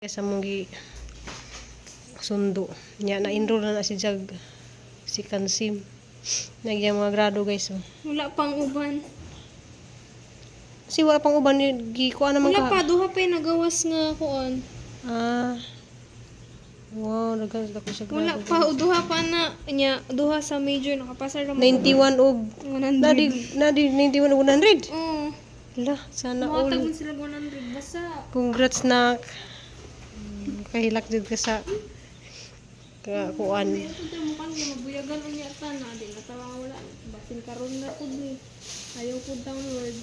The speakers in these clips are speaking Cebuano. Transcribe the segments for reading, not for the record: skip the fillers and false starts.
Sa mong gi sundo nya na enroll na na si Jag si Kansim nagyang mga grado, guys, oh. Wala pang uban. Kasi wala pang uban ni gi kuan naman Wala ka. pa, duha pa yung nagawas nga kuan. Ah, wow, daghan dako sa grado. Wala pa, duha pa na nya, duha sa major nakapasar ra mo. 91 og 100. nadi nadi 91 og 100. Oo. La, sana all. Muhatag man sila 100 basta. Congrats na. Kahilak jud ka sa ka kuan. Pero kung tayo mukhang kay mabuyagan unya ta na di na tawa nga wala. Basin karon na pud ni. Ayaw pud downward.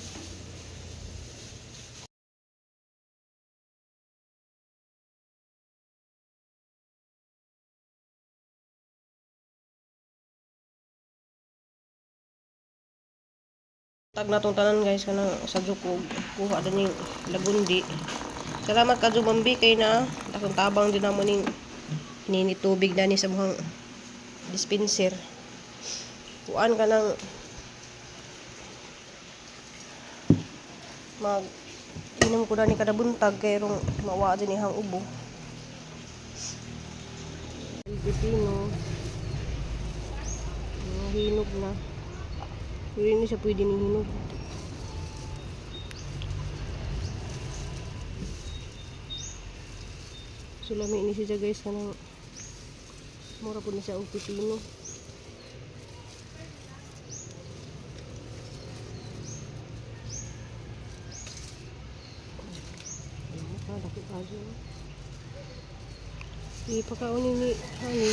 Tag na tong tanan, guys, kanang sa jukog kuha din ning lagundi. Salamat ka Jumambi kay na akong tabang din namo ning nini tubig na ni sa muhang dispenser. Kuan ka ng mag inom ko na ni kada buntag kay rong mawa din ihang ubo. Pipino. Mga hinog na. Pero hindi siya pwede ning hinog. So lami ni siya, guys, kanang mura po ni siya og pipino. Ano ka, dako kaso. Ipakaon ni Honey.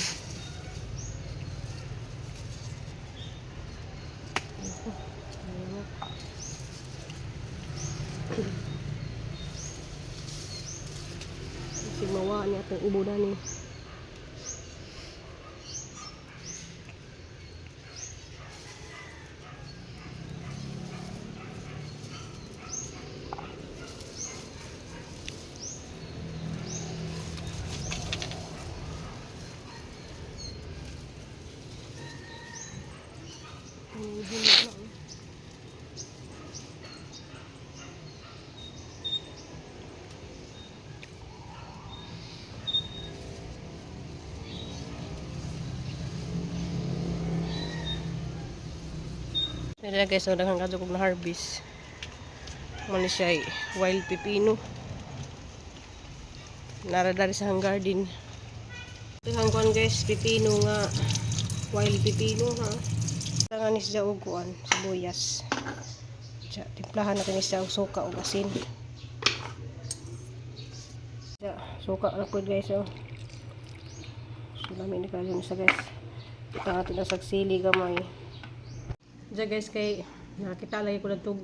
Kasi mawa niya itong ubo na ni. Ang hinog na, oh. Dili guys, so daghan kadto kog na harvest. Mo ni siya ay wild pipino. Nara dari sa hang garden. Ito ang kuan, guys, pipino nga wild pipino ha. Nga ni siya og kuan, sibuyas. Siya, timplahan natin ni siya og suka ug asin. Siya, suka na pud, guys, oh. So lami ni kayo siya, guys. Ito ang ating sili gamay. Diyan, guys, kay nakita lagi ko na tug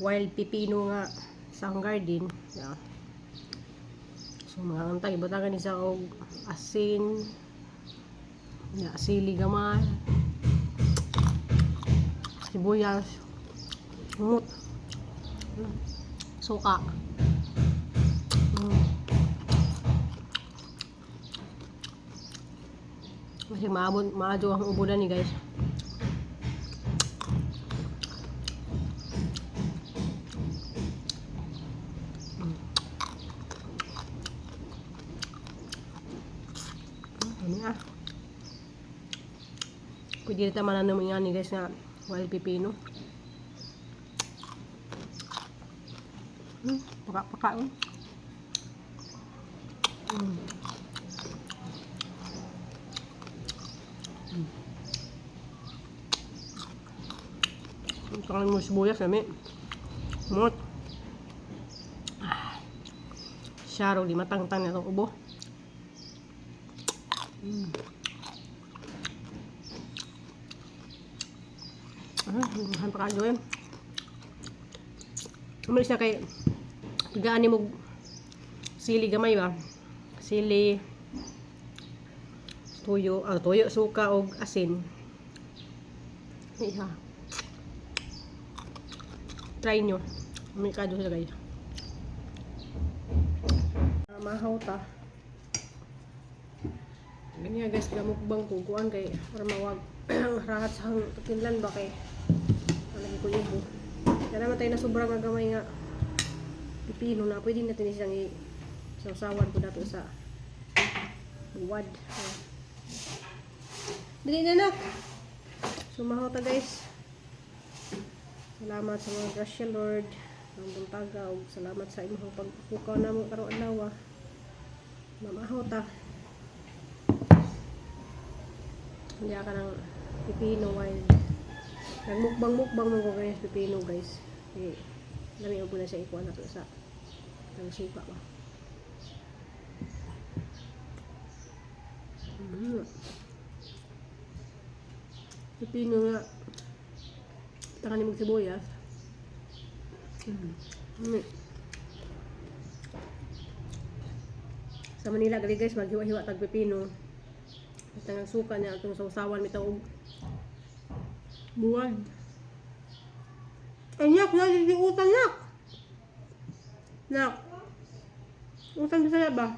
wild pipino nga sa akong garden. Yeah. So mga antay, ibutangan ni siya og asin, ya, sili gamay, sibuyas, humot, suka. Kasi maabot, maadyo ang ubo na ni, guys. Ano ah. Pwede na tama na naman yan, guys, nga wild pipino. Paka-paka, oh. Ang mo sibuyas, lami. Mot. Ah. Syaro, di matangtang na itong ubo. Ah, han pa kayo eh. Umalis na kay pigaan ni mo sili gamay ba? Sili, tuyo, ah, tuyo, suka og asin. Iha. Try nyo. May kado sila, guys. Ah, mahaw ta. Ganyan, guys, gamukbang ko kuan kay para mawag rahat sa hang kinlan ba kay lagi ko yubo. Kaya naman tayo na sobrang nga gamay nga pipino na pwede natin siyang i Sausawan po nato sa buwad. Oh. Dali na, nak. Sumaho ta, guys. Salamat sa mga grasya, Lord. Ang buntaga ug salamat sa imong pagpukaw namo karong adlaw. Mamaho ta. Hindi ka ng pipino wild. Nagmukbang-mukbang mo ko, guys, pipino, guys. Eh, lami po na siya ikuha na to sa ang suka ba. Pipino nga. Taka ni sibuyas. Sa Manila gali, guys, maghiwa-hiwa tag pipino. Basta nga suka niya atong sausawan bitaw og buwag. Anak, na di utan, nak. Nak. Utan bisaya ba?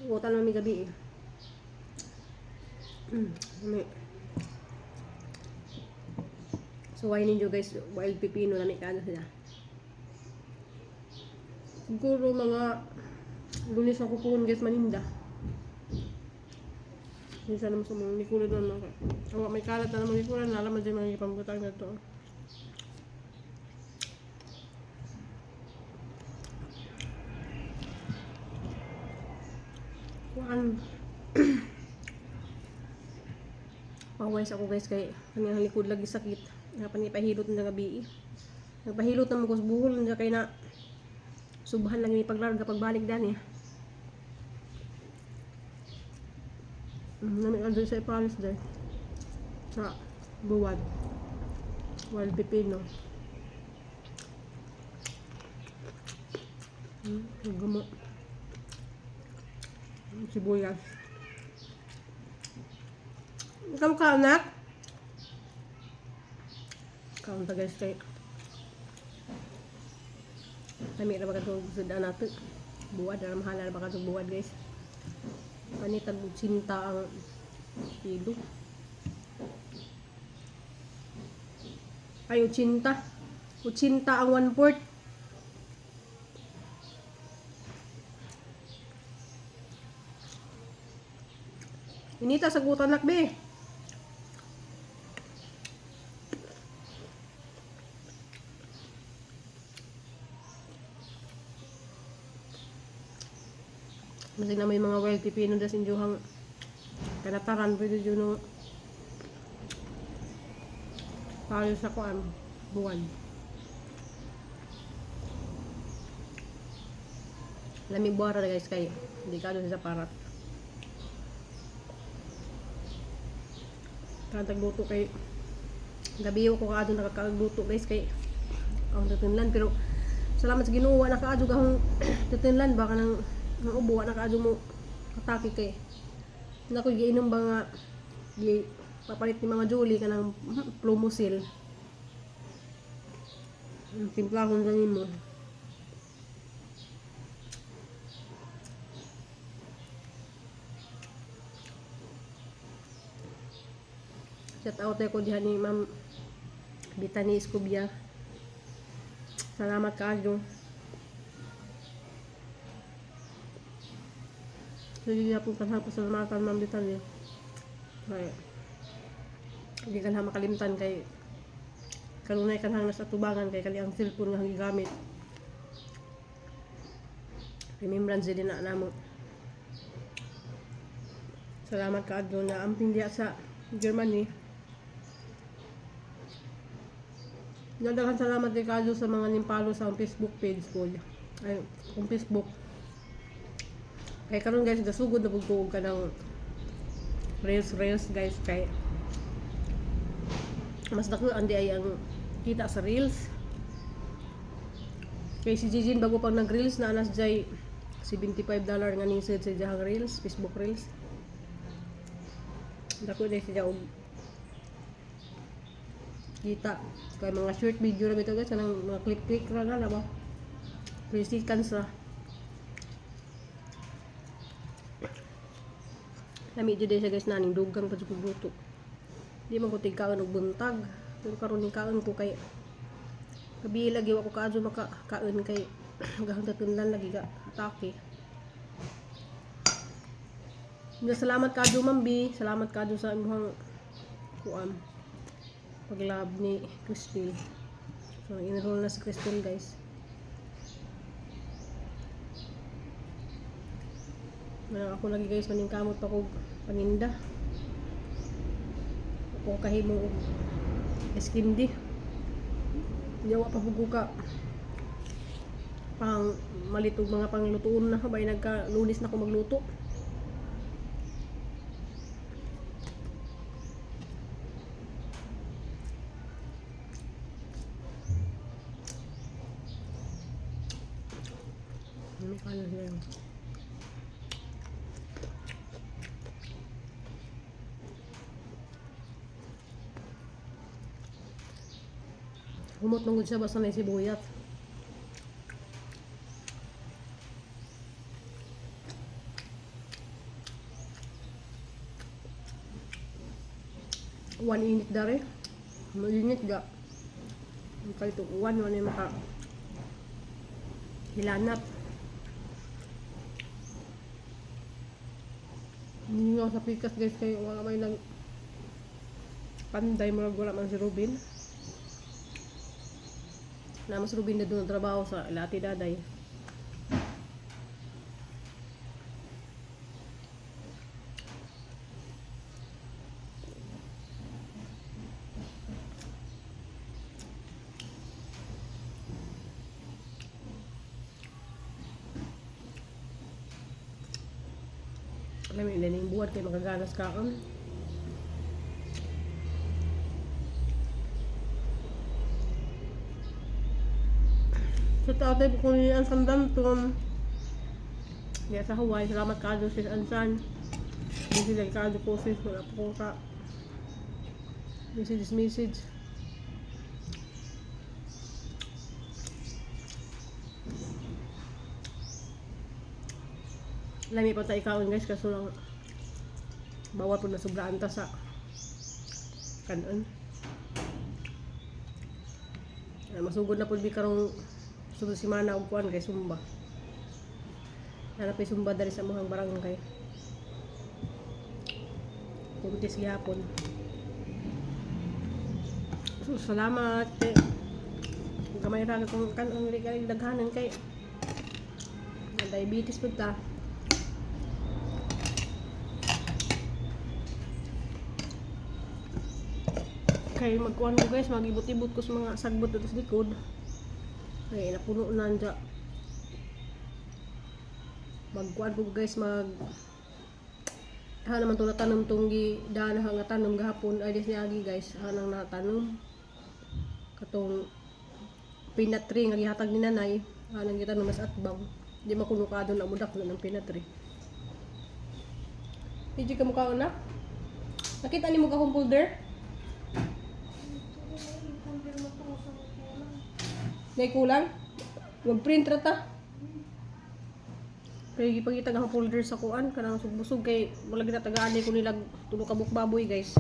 Utan mami gabi eh. Lami. So why ninyo, guys, wild pipino, lami kaano sila. Siguro mga Lunes ako puhon, guys, maninda. Minsan naman sa mga likuran na mga. Awa, may kalat na naman likuran na alam mo dyan mga ipambutang na to. Kuan. Pawais ako, guys, kay kanyang likod lagi sakit. Nga pa pahilot na gabi. Nagpahilot na mo ko sa buhol na kay na subhan lang ni paglarga pagbalik dani. Nami ka sa Paris dahil. Sa buwad. Wild pipino. Gamo. Sibuyas. Ikaw ka, anak? Kaon ta, guys, kay lami ra ba katong sudan nato. Buwad ra, mahala ra ba katong buwad, guys. Kani tag 80 ang kilo. Ay, 80. 80 ang 1/4. Inita sa gutan, nak be. Masig na may mga wild pipino das injuhang kanataran pwede yun no tayo sa kuan buwan. Lami buhara na, guys, kay hindi ka sa parat. Katagluto kay gabi ko kaadto nakakagluto, guys, kay ang tutunlan, pero salamat sa Ginoo wa nakaadyo akong tutunlan baka nang ang ubo wa nakaadyo mo atake kay nako giinom ba nga gi papalit ni Mama Julie kanang Plumosil. Ang timplahon sa nimo. Shout out ko diha ni Ma'am Bitani Escobia. Salamat kaayo. Sige po kanha pasalamatan, Ma'am Bitani. Kay hindi ka na makalimtan kay kanunay kanhang nasa tubangan kay kali ang cellphone nga gigamit. Remembrance din na namo. Salamat kaadto na amping diha sa Germany. Daghan salamat kay kaadto sa mga nim-follow sa akong Facebook page ko. Ay, akong Facebook. Kay karon, guys, gasugod na pud ko og kanang reels reels, guys, kay mas dako ang di ay ang kita sa reels. Kay si Jijin bago pang nag-reels na anas jay $75 nga ning sa iyang reels, Facebook reels. Dako na siya og kita. Kay mga short video ra bitaw, guys, kanang mga click-click ra nga na ba. 3 seconds ra. Lami jud siya, guys, naning dugang pa jud kog luto. Di man ko tigkaon og buntag. Pero karon ning kaon ko kay gabi lagi wa ko kaadyo makakaon kay Gahong tatunlan lagi ka atake. Nga, salamat kadyo, Ma'am B. Salamat kadyo sa imong kuan paglab ni Crystal. So, enroll na si Crystal, guys. Manang ako lagi, guys, maningkamot pa kog paninda. Ako kahimo og eskindi. Yawa pa pud ko ka pang malitog mga panglutuon na bay nagka Lunes na ko magluto. May kanin na yun. Humot nung siya basta na sibuyat. One init dare. Mainit ga. Ang kalito uwan wala yung maka hilanat. Hindi nga sa pikas, guys, kay wala may nag panday, murag wala man si Ruben. Na mas Ruben na doon ang trabaho sa Lati Daday. Alam mo, ilan yung buhat kay makaganas ka ang. Sa tatay ko ni Ansan Danton. Diya sa Hawaii, salamat ka sis Ansan. Hindi sila kado ko sis, wala po ko ka. Message, message. Lami pa tayo ikaon, guys, kaso lang bawal po na sobraan ta sa kanon. Ay, masugod na po bi karong sunod semana og kuan kay Sumba. Hanap Sumba dali sa mga barangay. Kuntis gihapon. So, salamat. Eh, gamay ra kung kanon dili kay daghanan kay na diabetes pud ta. Kay magkuan ko, guys, magibot-ibot ko sa mga sagbot dito sa likod. Kay napuno na dya. Magkuan ko, guys, mag ha naman to natanom tong gi daan nga tanom gahapon ay des niagi, guys, ha nang natanom katong peanut tree nga gihatag ni nanay, ha nang gitanom mas atbang di makunukado na mudak na ng peanut tree. Hindi ka mukha na nakita ni mo ka folder. May kulang? Mag-print ra ta. Kay gipangita nga folder sa kuan kanang sugbusog kay wala gid tagaan ko nila tulo ka buok baboy, guys.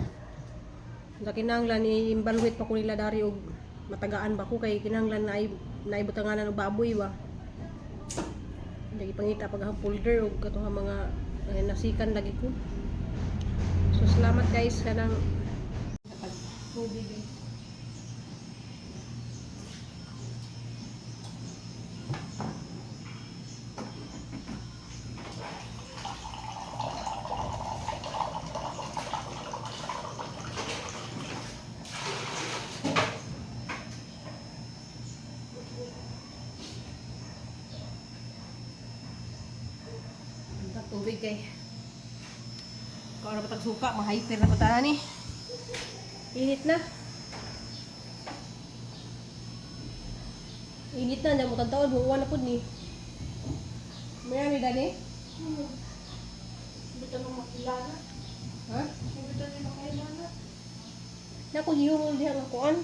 Sa kinahanglan i-evaluate pa ko nila dari og matagaan ba ko kay kinahanglan na ay naibutanganan og baboy ba. Lagi pangita pag ang folder og katong mga eh, nasikan lagi ko. So salamat, guys, kanang Tubig, guys. Tubig kay. Kau na patag suka, ma-hyper na pata ni. Init na. Init na, mo taon, buwan na pud ni. Mayami gani? Bitaw nang makilala. Ha? Bitaw ni makilala. Nako gihungol diha nga kuan.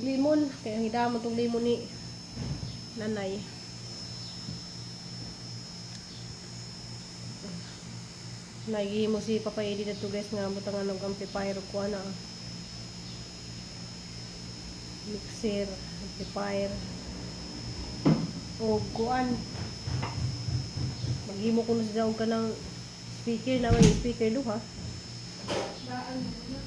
Limon, kay ang hidamon tong limon ni nanay. Nagihimo si Papa Eddie dito, guys, nga butangan og amplifier ug kuan na. Mixer, amplifier. Og kuan. Maghimo ko na siya og kanang speaker na may speaker duha. Daan mo na.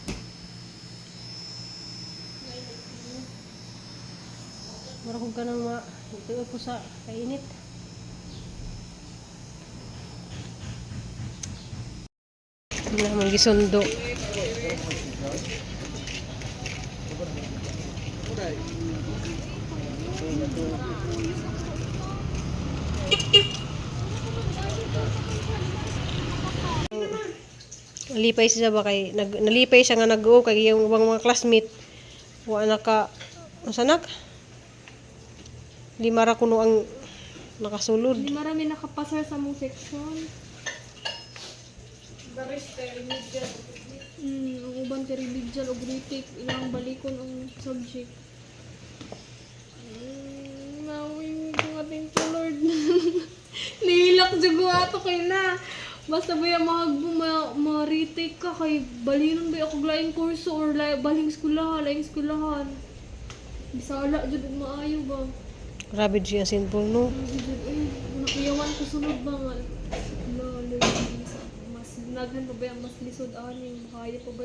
Mura kog kanang ma tuod ko sa kainit. Wala man gisundo. Nalipay siya ba kay nalipay siya nga nag-o kay iyang ubang mga classmate wa na ka unsa nak lima ra kuno ang nakasulod. Hindi marami nakapasar sa mong section. Ang uban kay remedial o retake, ilang balikon ang subject. Nawing ko nga, thank you Lord. Nihilak jud ko ato kay na. Basta ba yung mahagbo, ma-retake ka kay balinon ba ako laing kurso or baling eskwelahan, laing eskwelahan. Bisala jud og maayo ba. Grabe siya simple, no. Eh, nakuyawan ko sunod ba nga. Lolo, mas naghan pa ba yung mas lisod ani, kaya pa ba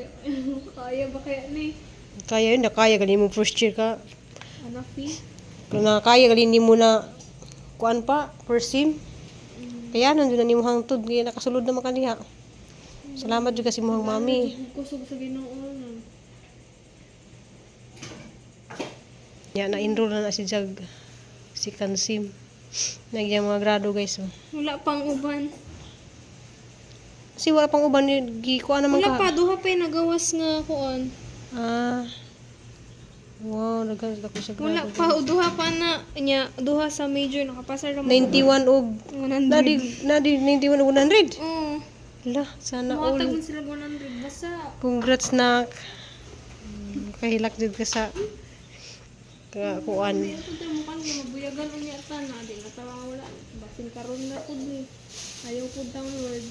kaya ba kaya ni? Kaya yun, nakaya gali mo first year ka. Anak fi. Kung nakaya gali ni mo na kuan pa, first sim. Kaya nandun na ni mo hangtod, kaya nakasulod naman kaniya. Salamat jud kasi mo hang mami. Kusog sa Ginoo na. Ya na-enroll na na si Jag si Kansim. Nagyang mga grado, guys. Oh. Wala pang uban. Kasi wala pang uban ni gikuan naman Wala ka. pa duha pa yung nagawas nga kuan. Ah. Wow, nagkaroon ako sa Wala grado. pa duha pa na nya duha sa major nakapasar ra mo. 91 og 100. nadi nadi 91 og 100. Oo. La, sana all. Muhatag man sila 100 basta. Congrats nak. Kahilak jud ka sa kuan. Ay, ito mo kan mabuyagan unya ta na di na tawa wala. Basin karon na pud ni. Ayaw pud downward.